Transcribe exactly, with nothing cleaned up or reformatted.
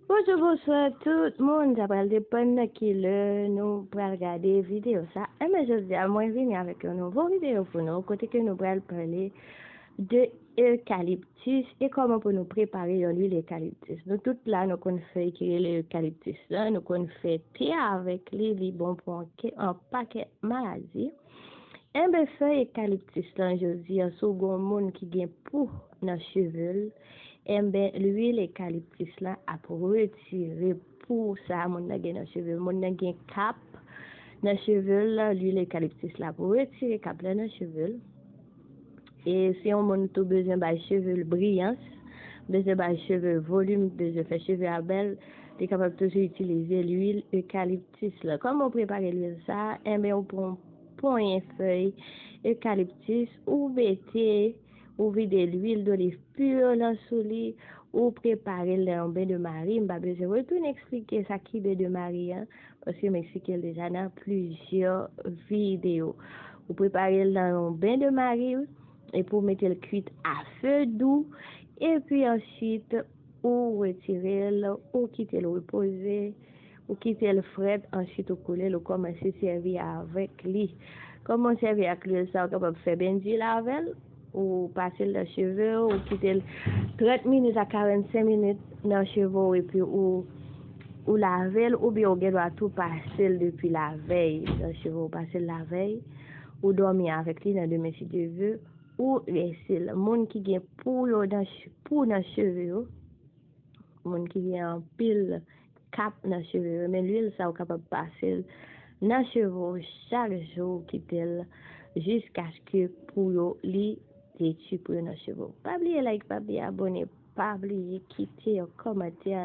Bonjou, bonswa tout moun. Sa pral depann nan ki lè nou pral gade videyo sa. Enben, jodi a, mwen vini avèk yon nouvo videyo pou nou, kote ke nou pral pale de ekaliptis e kòman pou nou prepare yon lwil ekaliptis. Nou tout la, nou konn fèy ki rele ekaliptis la, nou konn fè te avèk li, li bon pou an ke-, an pakèt maladi. Enben, fèy ekaliptis lan, jodi a, si w gon moun ki gen pou nan cheve l, enben, lwil ekaliptis lan ap retire pou sa moun nan gen nan cheve l. Moun nan gen kap nan cheve l, lwil ekaliptis la ap retire kap la nan cheve l. E si yon moun tou bezwen bay cheve l briyans, bezwen bay cheve l volim, bezwen fè cheve a bèl, li kapab toujou itilize lwil ekaliptis la. Kòman w prepare lwil sa a? Enben, ou pran yon ponyen fèy ekaliptis, ou mete, ou vide lwil doliv pi lan sou li, ou prepare l nan yon ben de mari. M pa bezwen retounen eksplike sa ki ben de mari an, paske m eksplike l deja nan plizyè videyo. Ou prepare l nan yon ben de mari, epi w mete l kwit a fe dou, epi answit, ou retire l, ou kite l repoze, ou kite l frèt, answit ou koule l, ou kòmanse sèvi avèk li. Kòman w sèvi ak lwil sa, ou kapab fè bendwil avè l, ou pase l nan cheve w, ou kite l trant minit a karannsenk minit nan cheve w, epi ou, ou lave l, oubyen ou gen dwa tou pase l depi lavèy nan cheve w, pase l lavèy, ou dòmi avèk li nan demen si Dye vle, ou rese l. Moun ki gen pou yo nan ch-, pou nan cheve yo, moun ki gen anpil kap nan cheve yo, men lwil sa ou kapab pase l nan cheve w chak jou, kite l jiskaske pou yo li detwi pou yo nan cheve w. Pa bliye like, pa bliye abone, pa bliye kite yon kòmantè